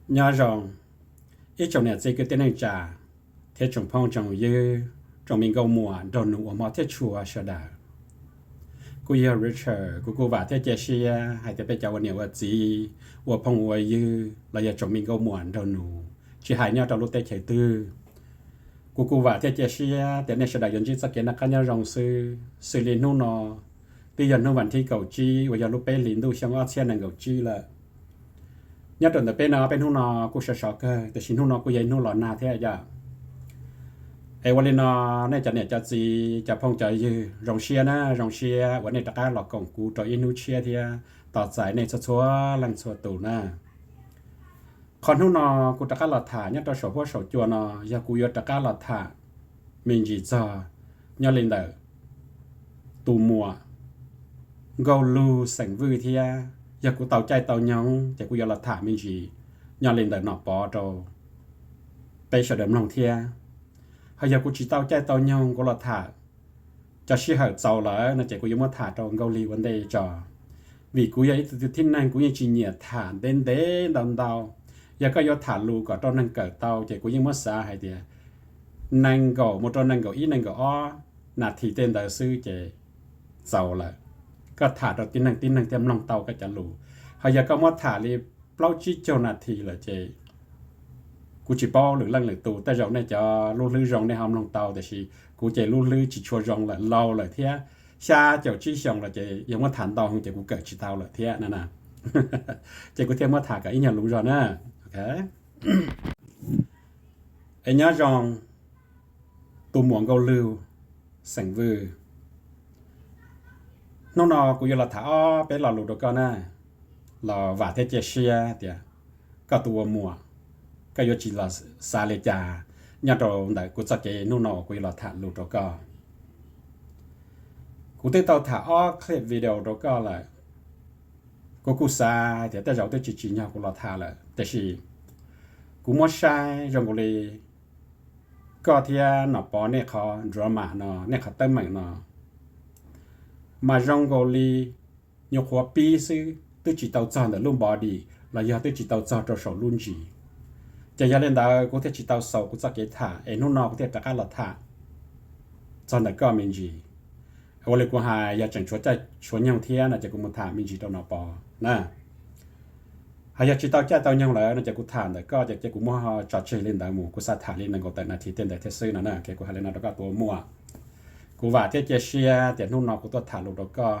Nyob zoo ib tsoom niam txiv kwv tij neej tsa thiab tsoom phooj tsoom ywg, tsoom me nkauj muam nraug nus uas hmov thiab tshua sawv daws. Kuv yog Richard, kuv kuj vam thiab cia siab hais tias peb cov ua niam ua txiv, ua phooj ua ywg los yog tsoom me nkauj muam nraug nus tsis hais nyob rau lub teb chaws twg, kuv kuj vam thiab cia siab tias nej sawv daws yuav ntsib txoj kev noj qab nyob zoo xwb. Xws li hnub no twb yog hnub vas thib kaum tsib uas yog lub peb hlis ntuj xyoo ob txhiab nees nkaum tsib lawm. Nyob rau ntawm peb no, peb hnub no kuj sov sov kawg, tiam sis hnub no kuj yog ib hnub los nag thiab yom. Es ua li no, nej cov niam cov txiv, cov phooj cov ywg, zoo siab na, zoo siab uas nej rov qab los koom kuv rau ib hnub tshiab thiab tos txais nej txhua txhua leej txhua tus na. Qhov hnub no kuv rov qab los tham nyob rau saum huab saum cua no yog kuv yuav rov qab los tham me ntsis txog nyob li ntawm tus muam Nkauj Lug xeem Vwj thiab. Yog kuv tau caij tau nyoog ces kuv yuav los tham me ntsis nyob li ntawm Nom Pov rau peb sawv daws mloog thiab. Ho yog kuv tsis tau caij tau nyoog kuv los tham cov sij hawm txaus lawm no ces kuv yuav muab tham rau Nkauj Lig ua ntej tso. Vim kuv yog ib tug tib neeg kuv yeej tsis nyiam tham ntev ntev ntau ntau. Yog koj yuav tham lus kom rau neeg kawm tau ces kuv yeej muab xav hais tias nees nkaum mus rau nees nkaum ib nees nkaum ob nas this tej ntawd xwb ces txaus lawm. Koj tham rau tib neeg, tib neeg thiaj mloog tau koj cov lus. Ho yog koj muab tham li plaub tsib caug nas this lawm ces kuv tsis paub lwm leej lwm tus, tej zaum nej cov lub hlwb zoo nej ho mloog tau, tiam sis kuv ces lub hlwb tsis tshua zoo lawm, laus lawm thiab, xya caum tsib xyoos lawm ces yog muab tham ntau ces kuv kawm tsis tau lawm thiab na. Ces kuv thiaj muab tham kom ib nyuag luv zog na. Es nyob zoo tus muam Nkauj Lug xeem Vwj. Hnub no kuv yuav los tham ob peb lo lus rau koj na, los vam thiab cia siab tias koj tus ua muam, koj yuav tsis los xav li cas nyob rau ntawm kuv txoj kev hnub no kuv yuav los tham lus rau koj. Kuv twb tau tham ob clip video rau koj lawm. Kuv kuj xav hais tias tej zaum twb tsis tsim nyog kuv los tham lawm, tiam sis kuv muab saib zoo nkaus li koj thiab Nom Pov nej qhov drama no, nej qhov teeb meem no mas zoo nkaus li nyuam qhuav pib xwb, twb tsis tau txog ntawm lub body los yog twb tsis tau txog rau saum lub ntsis. Ces yog li ntawd kuv thiaj tsis tau xaus kuv txoj kev tham, es hnub no kuv thiaj rov qab los tham txog ntawm koj me ntsis. Ua li kuv hais, yog tseem tshuav caij tshuav nyoog thiab no ces kuv mus tham me ntsis rau Nom Pov na. Hos yog tsis tau caij tau nyoog lawm no ces kuv tham ntawm koj ces kuv muab tso tseg li ntawd mus, kuv xav tham li nees nkaum tawm nas this tej ntawd thiab xwb no na. Kuv hais li no rau koj tus ua muam, kuv vam thiab cia siab tias hnub no kuv tuaj tham lus rau koj,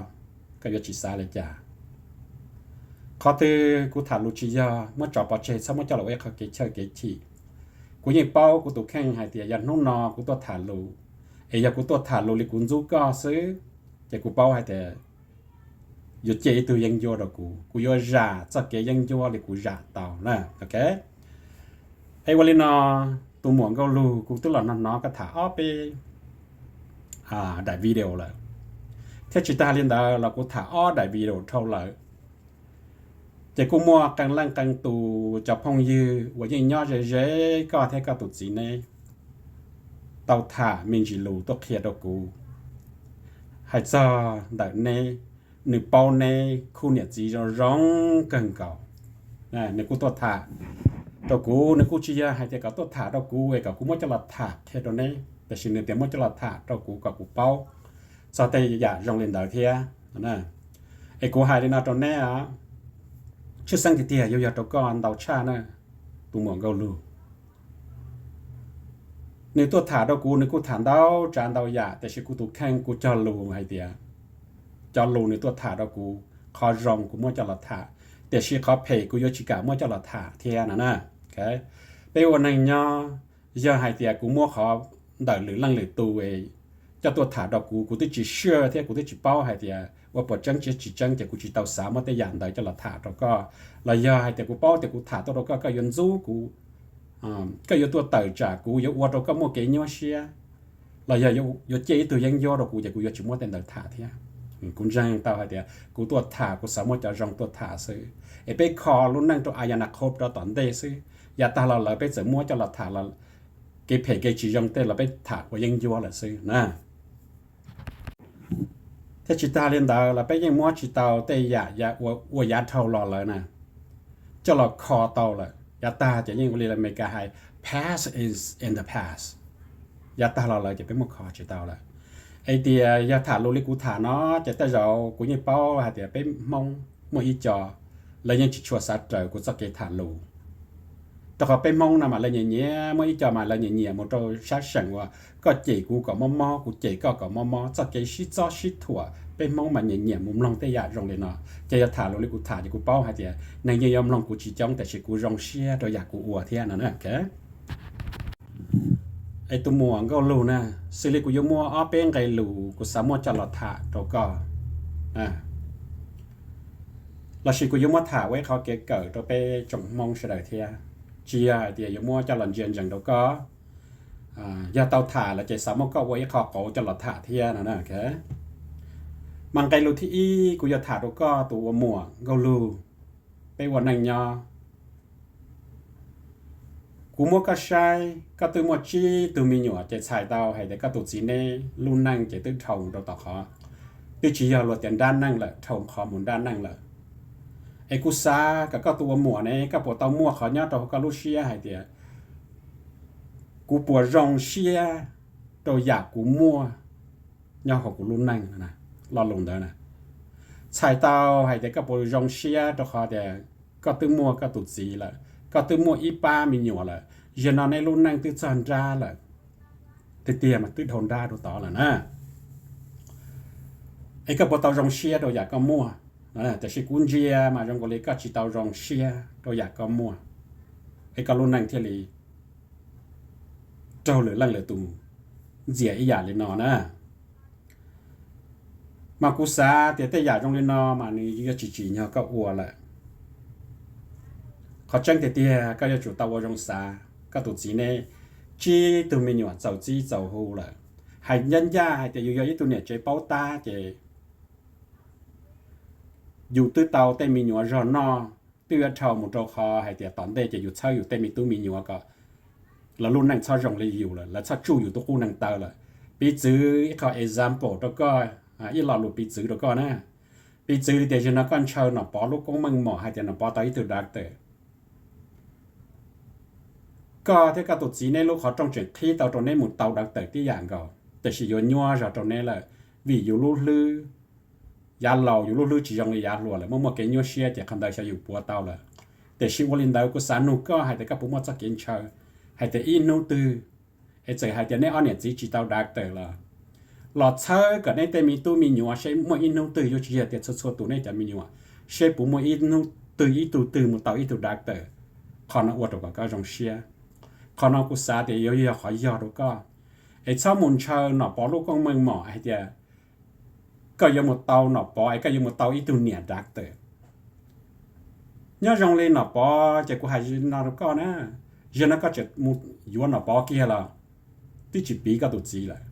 koj yuav tsis xav li cas. Qhov twg kuv tham lus tsis yog muab tso pov tseg, txhob muab coj los ua ib qho kev chawj kev chim. Kuv yeej paub kuv tus kheej hais tias yog hnub no kuv tuaj tham lus, es yog kuv tuaj tham lus li kuv ntxub koj xwb, ces kuv paub hais tias yuav ciaj ib tug yeeb ncuab rau kuv, kuv yuav zam txoj kev yeeb ncuab li kuv zam tau na. Es ua li no, tus muam Nkauj Lug, kuv twb los hnov hnov koj tham ob peb daim video lawm, thiab tsis tas li ntawd los kuv tham ob daim video dhau lawm. Ces kuj muaj qee leej qee tus cov phooj ywg uas yeej nyob ze ze koj thiab koj tus txiv neb tau tham me ntsis lus tuaj qhia rau kuv hais txog ntawm neb, nws paub neb khub niam txiv zoo zoo kawg nkaus. Nws kuj tuaj tham rau kuv, nws kuj tsis yog hais tias kom tuaj tham rau kuv es kom kuv muab coj los tham qhia rau neb, tiam sis nws tias muab coj los tham rau kuv kom kuv paub txog tej yam zoo li ntawd thiab. Es kuv hais li no rau neb, tshwj xeeb tiag tiag yuav yog rau koj ntau tshaj na, tus muam Nkauj Lug. Nws tuaj tham rau kuv, nws kuj tham ntau tsav ntau yam, tiam sis kuv tus kheej kuv cog lus hais tias cov lus nws tuaj tham rau kuv, qhov zoo kuv muab coj los tham, tiam sis qhov phem kuv yuav tsis kam muab coj los tham thiab no na. Peb ua neeg nyob, yog hais tias kuv muab qhov ntawm lwm leej lwm tus coj tuaj tham rau kuv, kuv twb tsis sure thiab kuv twb tsis paub hais tias ua puas tseeb tsis tseeb, ces kuv tsis tau xav muab tej yam ntawd coj los tham rau koj. Los yog hais tias kuv paub tias kuv tham tuaj rau koj, koj yuav ntxub kuv, koj yuav tuaj tawm tsam kuv, yuav ua rau koj muaj kev nyuaj siab, los yog yuav ciaj ib tug yeeb ncuab rau kuv, ces kuv yuav tsis muab tej ntawd tham thiab. Kuv ntseeg tau hais tias kuv tuaj tham kuv xav muab cov zoo tuaj tham xwb, es peb kho lub neej rau a ya na qhov rau tom ntej xwb. Yav tag los lawm peb txawm muab coj los tham los kev phem kev tsis zoo tej los peb tham ua yeeb ncuab lawm xwb na. Thiab tsis tas li ntawd los peb yeej muab tsis tau tej yam ua yav dhau los lawm na coj los kho tau lawm. Yav tag ces yeej ua li Amelikas hais, past is in the past. Yav tag los lawm ces peb muab kho tsis tau lawm. Es tias yog tham lus li kuv tham no ces tej zaum kuv yeej paub hais tias peb Hmoob muaj ib co lawv yeej tsis tshua xav raws kuv txoj kev tham lus. Rau qhov peb Hmoob no mas lawv nyiam nyiam, muaj ib co mas lawv nyiam nyiam mus rau sab seem uas koj cem kuv kom mob mob, kuv cem koj kom mob mob, txoj kev sib txob sib thuam. Peb Hmoob mas nyiam nyiam mus mloog tej yam zoo li no. Ces yog tham lus li kuv tham ces kuv paub hais tias neeg yeej yuav mloog kuv tsis coob, tiam sis kuv zoo siab rau yam kuv ua thiab no na. Es tus muam Nkauj Lug na, xws li kuv yuav muaj ob peb nqe lus kuv xav muab coj los tham rau koj, lossis kuv yuav muab tham ua ib qhov kev kawm rau peb tsoom Hmoob sawv daws thiab, tsis yog hais tias yuav muab coj los ntsia ntsees rau koj. Yog tau tham lawm ces xav muab koj ua ib qho qauv coj los tham thiab no na. Mas nqe lus thib ib kuv yuav tham rau koj tus ua muam Nkauj Lug, peb ua neej nyob, kuv muab koj saib, koj twb muaj tsib tug me nyuam ces txhais tau hais tias koj tus txiv neb lub neej ces twb dhau rau tom qhov, twb tsis yog luag tias nrab neej lawm, dhau qhov mus nrab neej lawm. Es kuv xav kom koj tus ua muam ne, koj puas tau muaj qhov nyob rau koj lub siab hais tias kuv puas zoo siab rau yam kuv muaj nyob hauv kuv lub neej? Lo lus ntawd na, txhais tau hais tias koj puas zoo siab rau qhov tias koj twb muaj koj tus txiv lawm, koj twb muaj ib pab me nyuam lawm, zaum no neb lub neej twb txog nrab lawm, tiag tiag mas twb dhau nrab rau tod lawm na. Es koj puas tau zoo siab rau yam koj muaj? Tiam sis kuv ntsia mas zoo nkaus li koj tsis tau zoo siab rau yam koj muaj, es koj lub neej thiaj li raug lwm leej lwm tus ntxias ib yam li no na. Mas kuv xav tias tej yam zoo li no mas nws yuav tsis tsim nyog koj ua lawm. Qhov tseeb tiag tiag koj yuav tsum tau ua zoo xav, koj tus txiv neb tsib tug me nyuam txaus txib txaus hu lawm. Hais ncaj ncaj hais tias yus yog ib tug niam tsev paub tab ces yus twb tau tej me nyuam zog noj, twb yuav dhau mus rau qhov hais tias tom ntej ces yus txhawb yus tej me tub me nyuam kom lawv lub neej txhob zoo li yus lawm, lawv txhob tsuj yus tus qub neeg taw lawm. Piv txwv ib qho example rau koj, ib lo lus piv txwv rau koj na. Piv txwv li tias zaum no koj ntshaw Nom Pov lub koob meej mom hais tias Nom Pov tau ib tug doctor, koj thiab koj tus txiv neb lub qhov rooj tseem qhib tau rau neb mus tau doctor tib yam nkaus, tiam sis yuav nyuaj zog rau neb lawm, vim yus lub hlwb yav laus yus lub hlwb tsis zoo li yav hluas lawm, muaj muaj kev nyuaj siab ces qhov ntawd xyov yus puav tau lawm. Tiam sis ua li ntawd kuv xav nug koj hais tias koj puas muaj txoj kev ntshaw hais tias ib hnub twg, es txawm hais tias neb ob niam txiv tsis tau doctor los, los txhawb kom neb tej me tub me nyuam seb muaj ib hnub twg, yuav tsis yog tias txhua txhua tus neb cov me nyuam, seb puas muaj ib hnub twg ib tug twg mus tau ib tug doctor. Qhov no ua rau kom koj zoo siab. Qhov no kuv xav tias yuav yog qhov yog rau koj. Es txhob mus ntshaw Nom Pov lub koob meej mom hais tias koj yuav mus tau Nom Pov es koj yuav mus tau ib tug niam doctor. Nyob zoo li Nom Pov ces kuv hais no rau koj na, zaum no koj tseem mus yuav Nom Pov kiag los twb tsis piv koj tus txiv lawm.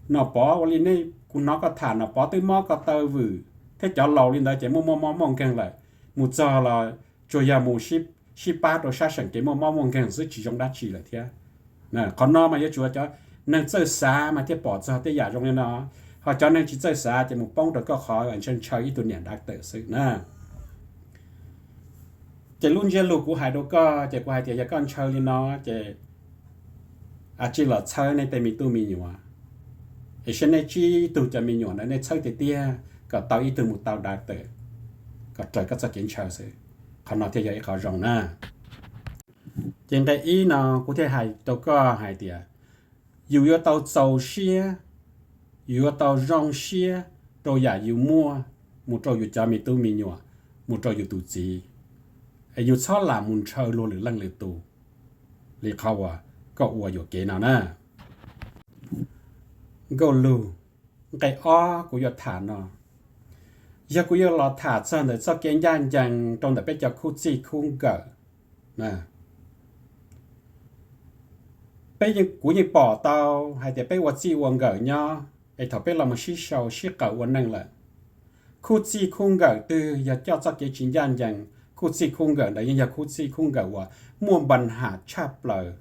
Nom Pov ua li nej, kuv hnov koj tham Nom Pov twb mob ko taw vwm thiab cov laus li ntawd ces muaj muaj mob muaj nkeeg lawm, mus txog los tsuas yog mus sib pab rau sab seem kev muaj mob muaj nkeeg xwb tsis zoo dab tsi lawm thiab. Qhov no mas yuav tsum cov neeg txawj xav mas thiaj pom txog tej yam zoo li no, ho cov neeg tsis txawj xav ces mus poob rau koj qhov ntshaw ntshaw ib tug niam doctor xwb na. Ces lub ntsiab lus kuv hais rau koj ces kuv hais tias yog koj ntshaw li no ces a tsij los txhawb nej tej me tub me nyuam, es saib nej tsib tug cov me nyuam ntawd nej txhawb tiag tiag kom tau ib tug mus tau doctor, kom raws koj txoj kev ntshaw xwb. Qhov no thiaj yog ib qho zoo na. Ces nqe ib no kuv thiaj hais rau koj hais tias yus yuav tau txaus siab, yus yuav tau zoo siab rau yam yus muaj, mus rau yus cov me tub me nyuam, mus rau yus tus txiv, es yus txhob lam mus ntshaw luag lwm leej lwm tus li qhov uas koj ua yuam kev no na. Nkauj Lug, nqe ob kuv yuav tham no, yog kuv yuav los tham txog ntawm txoj kev ncaj ncees rau ntawm peb cov khub txij khub nkawm. Peb, kuv yeej pom tau hais tias peb ua txij ua nkawm nyob, es thaum peb los mus sib sau sib qawm ua neej lawm, khub txij khub nkawm twg yog coj txoj kev tsis ncaj ncees, khub txij khub nkawm ntawd yeej yog khub txij khub nkawm uas muaj npa ham tshaj plaws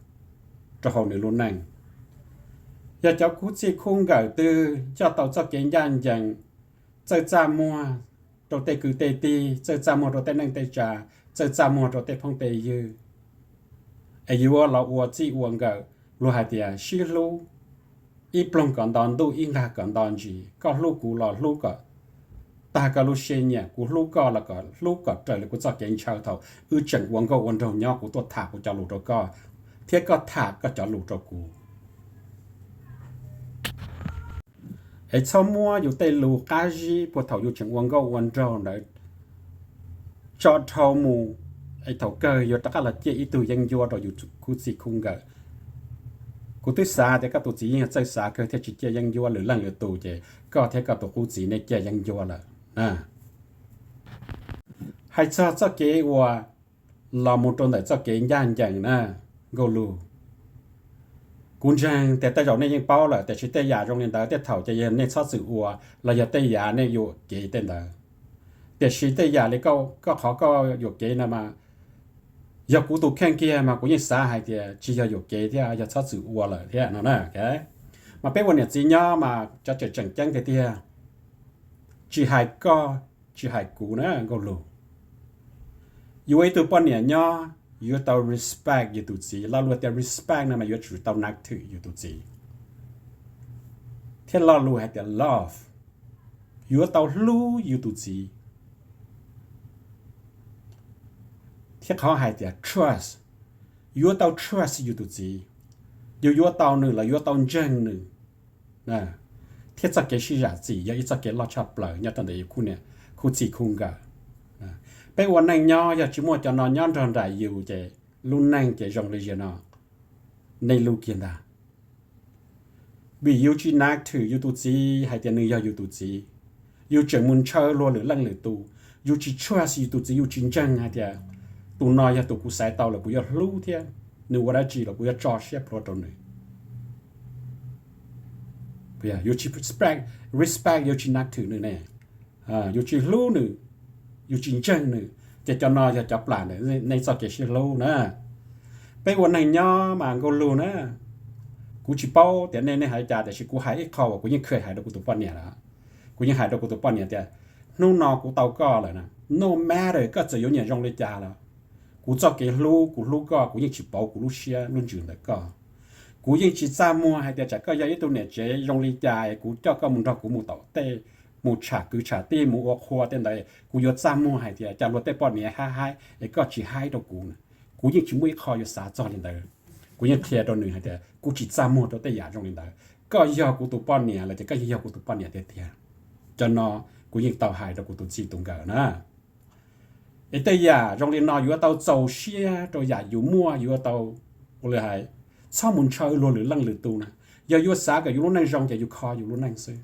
rau hauv nws lub neej. Yog cov khub txij khub nkawm twg coj tau txoj kev ncaj ncees, txawj txaj muag rau tej kwv tej tij, txawj txaj muag rau tej neej tej tsa, txawj txaj muag rau tej phooj tej ywg, Es yuav los ua txij ua nkawm, luag hais tias sib hlub, ib ploog kom nto ntuj ib nqag kom nto ntsis, koj hlub kuv los hlub kom tag koj lub siab nyiam, kuv hlub koj los kom hlub kom raws li kuv txoj kev ntshaw thaum wb tseem ua nkauj ua nraug nyob, kuv tuaj tham kuv cov lus rau koj, thiab koj tham koj cov lus rau kuv. Es txhob muab yus tej lus qab zib puag thaum yus tseem ua nkauj ua nraug ntawd tso dhau mus, es thaum kawg yuav rov qab los ciaj ib tug yeeb ncuab rau yus khub txij khub nkawm. Kuv twb xav tias koj tus txiv yeej yog txawj xav kawg thiaj tsis ciaj yeeb ncuab lwm leej lwm tus, ces koj thiab koj tus qub txiv nej ciaj yeeb ncuab lawm. Hais txog txoj kev uas los mus rau ntawm txoj kev ncaj ncees na, nkauj lug, kuv ntseeg tias tej zaum nej yeej paub lawm, tiam sis tej yam zoo li ntawd tej thaum ces yog nej txhob txwm ua, los yog tej yam nej yuam kev tej ntawd. Tiam sis tej yam li koj qhov koj yuam kev no mas, yog kuv tus kheej kiag mas kuv yeej xav hais tias tsis yog yuam kev thiab, yog txhob txwm ua lawm thiab no na. Mas peb ua niam txiv nyob mas cov tseem tseem ceeb tiag tiag, tsis hais koj, tsis hais kuv na nkauj lug, yuav ua ib tug poj niam nyob yuav tau respect yus tus txiv. Lo lus tias respect no mas yuav tsum tau nab thwm yus tus txiv thiab lo lus hais tias love, yuav tau hlub yus tus txiv, thiab qhov hais tias trust, yuav tau trust yus tus txiv, yus yuav tau nws los yuav tau ntseeg nws. Thiab txoj kev sib zam txim yog ib txoj kev loj tshaj plaws nyob rau ntawm yus khub txij khub nkawm. Peb ua neej nyob yog tsis muaj cov no nyob nrog nraim yus ces lub neej ces zoo li zias no, nej lub kiag ntag. Vim yus tsis nab thwm yus tus txiv hais tias nws yog yus tus txiv, yus tseem mus ntshaw luag lwm leej lwm tus, yus tsis trust yus tus txiv, yus tsis ntseeg hais tias tus no yog tus kuv xaiv tau lawm kuv yuav hlub thiab nws ua dab tsi los kuv yuav tso siab plhuav rau nws. Yus tsis respect, yus tsis nab thwm nws ne, yus tsis hlub nws, yus tsis ntseeg nws, ces cov no yog cov plam ntawm nej txoj kev sib hlub na. Peb ua neeg nyob mas nkauj lug na, kuv tsis paub tias nej, nej hais cas, tiam sis kuv hais ib qho uas kuv yeej kheev hais rau kuv tus poj niam lawm. Kuv yeej hais rau kuv tus poj niam tias, hnub no kuv tau koj lawm na, no matter koj txawm yuav nyiam zoo li cas los, kuv txoj kev hlub, kuv hlub koj, kuv yeej tsis pauv kuv lub siab lub ntsws ntawm koj. Kuv yeej tsis txaj muag hais tias tsam koj yog ib tug niam tsev zoo li cas es kuv coj koj mus nrog kuv mus tom tej, mus tsham kwv tsham tij, mus ua qhua tej ntawd, kuv yuav txaj muag hais tias cas luag tej poj niam haib haib es koj tsis haib rau kuv na. Kuv yeej tsis muaj ib qho yuav xav txog li ntawd. Kuv yeej qhia rau nws hais tias kuv tsis txaj muag rau tej yam zoo li ntawd. Koj yog kuv tus poj niam lawm ces koj yeej yog kuv tus poj niam tiag tiag. Cov no kuv yeej tau hais rau kuv tus txij tus nkawm na. Es tej yam zoo li no yuav tau txaus siab rau yam yus muaj, yuav tau ua li hais, txhob mus ntshaw luag lwm leej lwm tus na. Yog yuav xav kom yus lub neej zoo ces yus kho yus lub neej xwb.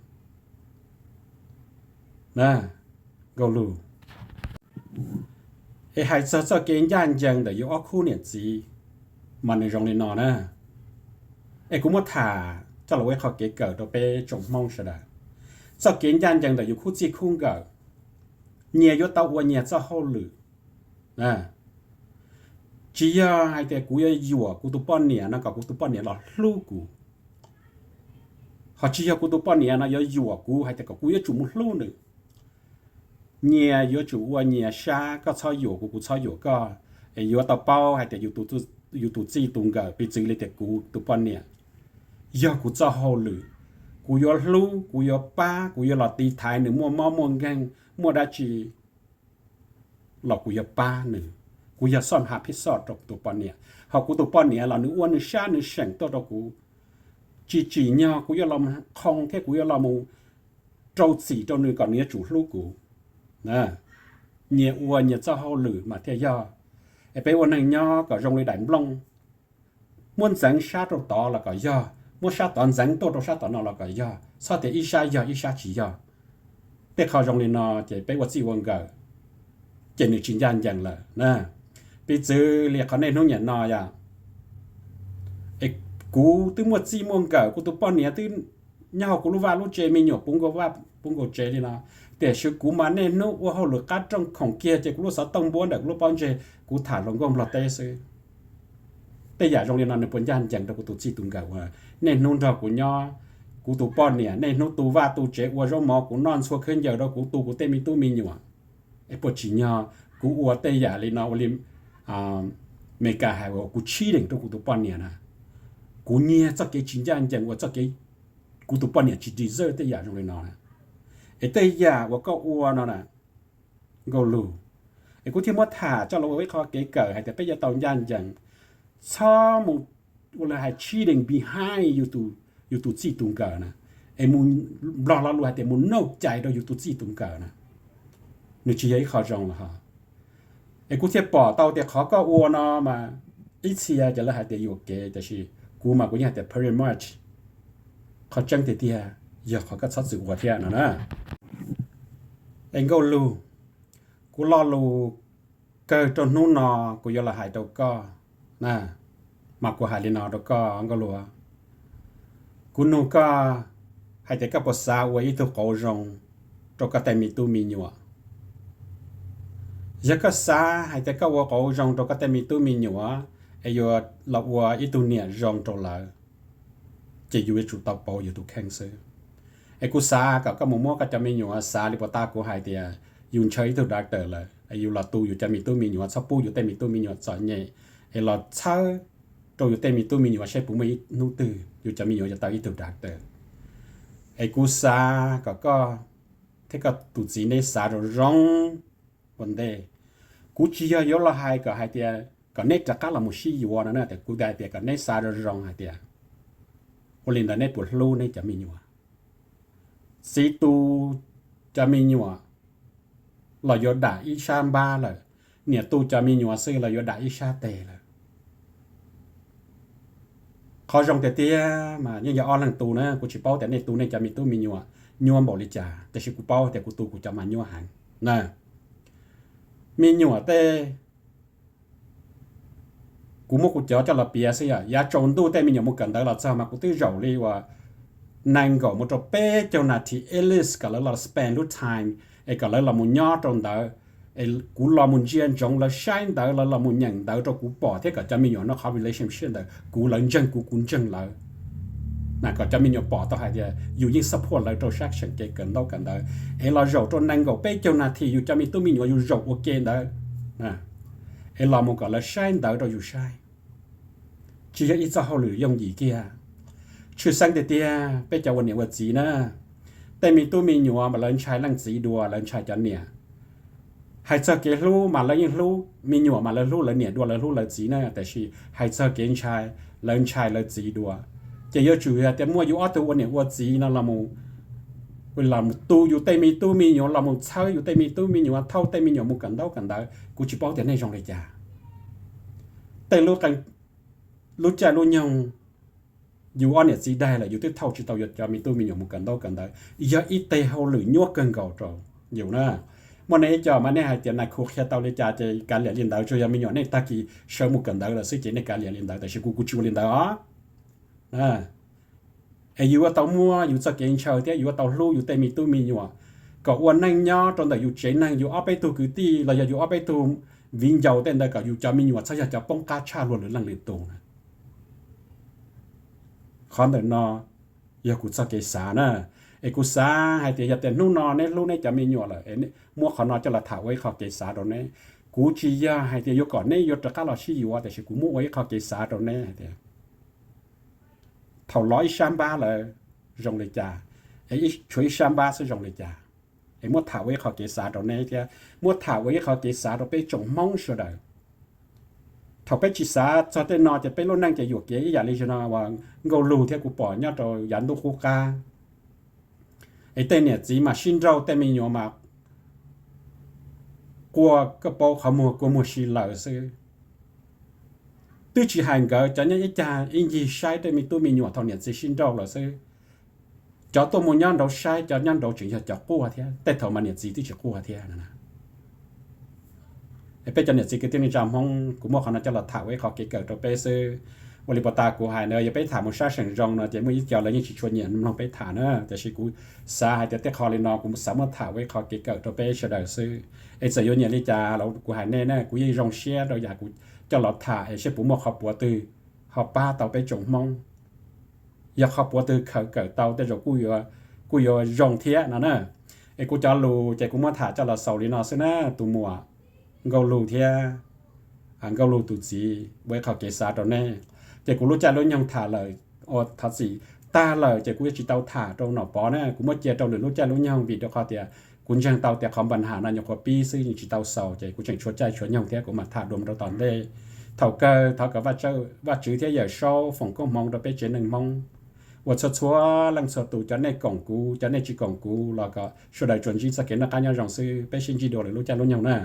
Nkauj lug, es hais txog txoj kev ncaj ncees ntawm yus ob khub niam txiv mas nws zoo li no na. Es kuv muab tham coj los ua ib qho kev kawm rau peb tsoom Hmoob sawv daws. Txoj kev ncaj ncees ntawm yus khub txij khub nkawm, nyias yuav tau ua nyias txoj hauj lwm. Tsis yog hais tias kuv yuav yuam kuv tus poj niam no kom kuv tus poj niam los hlub kuv, ho tsis yog kuv tus poj niam no yuav yuam kuv hais tias kom kuv yuav tsum mus hlub nws. Nyias yuav tsum ua nyias sab, koj txhob yuam kuv, kuv txhob yuam koj. Es yuav tau paub hais tias yus tus txij tus nkawm, piv txwv li tias kuv tus poj niam, yog kuv txoj hauj lwm, kuv yuav hlub, kuv yuav pab, kuv yuav los tiv thaiv nws muaj mob muaj nkeeg, muaj dab tsi los kuv yuav pab nws. Kuv yog xoj ha phij xoj rau kuv tus poj niam, ho kuv tus poj niam los nws ua nws sab nws seem tuaj rau kuv. Tsis tsim nyog kuv yuav los qhoo thiab kuv yuav los mus rau txim rau nws kom nws yuav tsum hlub kuv. Nyias ua nyias txoj hauj lwm mas thiaj yog. Es peb ua neeg nyob kom zoo li daim nplooj, muab ntxeev sab rau tod los kom yog, muab sab tod ntxeev tuaj rau sab tom no los kom yog, txhob tias ib sab yog ib sab tsis yog. Tej qho zoo li no ces peb ua txij ua nkawm ces nws tsis ncaj ncees lawm na. Piv txwv li qhov niaj hnub niam no yom, es kuv twb muaj txij muaj nkawm, kuv tus poj niam twb nyob hauv kuv lub vaj lub tsev, me nyuam puv nkaus vaj puv nkaus tsev li no, tiam sis kuv mas niaj hnub ua hauj lwm qab rooj khoom kiag ces kuv lub xov tooj npuab ntawm kuv lub pob ntseg, kuv tham hluas nkauj nplog teb xwb. Tej yam zoo li no nws puas ncaj ncees rau kuv tus txij tus nkawm uas niaj hnub nrog kuv nyob? Kuv tus poj niam niaj hnub tu vaj tu tsev ua zaub mov kuv noj, ntxhua khaub ncaws rau kuv tu kuv tej me tub me nyuam. Es puas tsim nyog kuv ua tej yam li no ua li Meskas hais uas kuv cheating rau kuv tus poj niam na, kuv nyiag txoj kev tsis ncaj ncees uas txoj kev kuv tus poj niam tsis deserve tej yam zoo li no na. Es tej yam uas koj ua no na, Nkauj Lug, es kuv thiaj muab tham coj los ua ib qho kev kawm hais tias peb yuav tau ncaj ncees, txhob mus ua li hais cheating behind yus tus txij tus nkawm na, es mus, Nplog lo lus hais tias mus noj cai rau yus tus txij tus nkawm na, nws tsis yog ib qho zoo los ho. Es kuv thiaj pom tau tias qhov koj ua no mas ib txhia ces lawv hais tias yuam kev, tiam sis kuv mas kuv yeej hais tias pretty much qhov tseeb tiag tiag yog qhov koj txhob txwm ua thiab no na. Es Nkauj Lug, kuv lo lus kawg rau hnub no kuv yuav los hais rau koj na, mas kuv hais li no rau koj Nkauj Lug, kuv nug koj hais tias koj puas xav ua ib tug qauv zoo rau koj tej me tub me nyuam? Yog koj xav hais tias koj ua qauv zoo rau koj tej me tub me nyuam, es yuav los ua ib tug niam zoo rau lawv, ces yus yuav tsum tau pauv yus tus kheej xwb. Es kuv xav kom koj mus muab koj cov me nyuam xav li puas tab kuv hais tias yus ntshaw ib tug doctor lawm, es yus los tu yus cov me tub me nyuam, txhob pub yus tej me tub me nyuam txom nyem, es los txhawb rau yus tej me tub me nyuam saib puas muaj ib hnub twg yus cov me nyuam yuav tau ib tug doctor. Es kuv xav kom koj thiab koj tus txiv neb xav zoo zoo ua ntej. Kuv tsis yog yuav los hais kom hais tias kom neb rov qab los mus sib yuav no na, tias kuv hais tias kom neb xav zoo zoo hais tias ua li ntawd neb puas hlub neb cov me nyuam? Txiv tu cov me nyuam los yuav dam ib sab npab lawm, niam tu cov me nyuam xwb los yuav dam ib sab teg lawm. Qhov zoo tiag tiag mas yeej yog ob leeg tu na, kuv tsis paub tias nej tu nej cov me tub me nyuam nyuaj npaum li cas, tiam sis kuv paub tias kuv tu kuv cov mas nyuaj heev na. Me nyuam tej, kuv muab kuv cov coj los piav xwb yom, yav tsaus ntuj tej me nyuam mus kawm ntawv los txog mas kuv twb zaum li uas nees nkaum mus rau peb caug nas this at least kom lawv los spend lub time, es kom lawv los mus nyob rau ntawd, es kuv los mus ntsia ntsoov lawv saib ntawv, lawv los mus nyeem ntawv rau kuv pom thiab kom cov me nyuam no qhov relationship ntawd kuv lawv ntseeg kuv, kuv ntseeg lawv. Mas kom cov me nyuam pom tau hais tias yus yeej support lawv rau sab seem kev kawm ntaub kawm ntawv, es los zaum rau nees nkaum peb caug nas this yus cov me tub me nyuam yus zaum ua ke ntawd, es los mus kom lawv saib ntawv rau yus saib. Tsis yog ib txoj hauj lwm yooj yim kiag. Tshwj xeeb tiag tiag peb cov ua niam ua txiv na, tej me tub me nyuam mas lawv ntshai leej txiv dua, lawv ntshai cov niam. Hais txog kev hlub mas lawv yeej hlub me nyuam mas lawv hlub lawv niam dua lawv hlub lawv txiv na, tiam sis hais txog kev ntshai, lawv ntshai lawv txiv dua. Ces yuav tsum hais tias muaj yus ob tug ua niam ua txiv no los mus tu yus tej me tub me nyuam, los mus txhawb yus tej me tub me nyuam, thauj tej me nyuam mus kawm ntaub kawm ntawv, kuv tsis paub tias nej zoo li cas. Tej lub caij lub nyoog yus ob niam txiv daig lawm yus twb thauj tsis tau yus cov me tub me nyuam mus kawm ntaub kawm ntawv, yog ib teg hauj lwm nyuaj kawg nkaus rau yus na. Muaj nej ib co mas nej hais tias nais khu qhia tau li cas ces kav liam li ntawd, tsuas yog me nyuam nej tag kis sawv mus kawm ntawv lawm xwb ces nej kav liam li ntawd, tiam sis kuv, kuv tsis ua li ntawd os. Es yus yuav tau muaj yus txoj kev ntshaw thiab yus yuav tau hlub yus tej me tub me nyuam, kom ua neej nyob rau ntawm yus tsev neeg, yus ob peb tug kwv tij los yog yus ob peb tug viv ncaus tej ntawd, kom yus cov me nyuam txhob yog cov poob qab tshaj luag lwm leej lwm tus na. Qhov ntawm no yog kuv txoj kev xav na. Es kuv xav hais tias yog tias hnub no neb hlub neb cov me nyuam lawm es muab qhov no coj los tham ua ib qho kev xav rau neb. Kuv tsis yog hais tias yuav kom neb yuav rov qab los sib yuav, tiam sis kuv muab ua ib qho kev xav rau neb hais tias thaum lov ib sab npab lawm zoo li cas, es tshuav ib sab npab xwb zoo li cas. Es muab tham ua ib qho kev xav rau neb thiab muab tham ua ib qho kev xav rau peb tsoom Hmoob sawv daws. Thaum peb tsis xav txog tej no ces peb lub neej ces yuam kev ib yam li no uas Nkauj Lug thiab kuv pom nyob rau yav ntuj qub qab. Es tej niam txiv mas sib nrauj, tej me nyuam mas quaj koj paub qhov muag kua muag si lawm xwb. Twb tsis hais nkawd cov nyob ib cag ib ncig saib tej me tub me nyuam thaum niam txiv sib nrauj lawm xwb. Cov tuaj mus nyob nraud saib, cov nyob nraud tseem yog cov quaj thiab, tej thaum mas niam txiv twb tsis quaj thiab. Peb cov niam txiv kwv tij neej tsa Hmoob, kuv muab qhov no coj los tham ua ib qho kev kawm rau peb xwb. Ua li puas tas kuv hais na, yog peb tham mus sab seem zoo no ces muaj ib co lawv yeej tsis tshua nyiam mloog peb tham na, tiam sis kuv xav hais tias tej qho li no kuv xav muab tham ua ib qho kev kawm rau peb sawv daws xwb. Es txawm yuav nyiam li cas los kuv hais nej na, kuv yeej zoo siab rau yam kuv coj los tham es seb puas muaj qhov puav twg ho pab tau peb tsoom Hmoob. Yog qhov puav twg khaws kawm tau tej zaum kuj yuav zoo thiab no na. Es kuv cov lus ces kuv muab tham coj los xaus li no xwb na tus muam Nkauj Lug thiab Nkauj Lug tus txiv ua ib qho kev xav rau nej. Ces kuv lub caij lub nyoog tham lawm, thov txim, tag lawm ces kuv yuav tsis tau tham rau Nom Pov na, kuv muab cia rau lwm lub caij lub nyoog vim rau qhov tias kuv ntseeg tau tias qhov npa nham no nyuam qhuav pib xwb, yeej tsis tau xaus, ces kuv tseem tshuav caij tshuav nyoog thiab kuv mam tham dua mus rau tom ntej. Thaum kawg thov kom Vajtswv thiab Yawm Saub foom koob hmoov rau peb tsev neeg Hmoob, uas txhua txhua leej txhua tus, cov nej koom kuv, cov nej tsis koom kuv los kom sawv daws tsuas ntsib txoj kev noj qab nyob zoo xwb. Peb sib ntsib dua lwm lub caij lub nyoog na.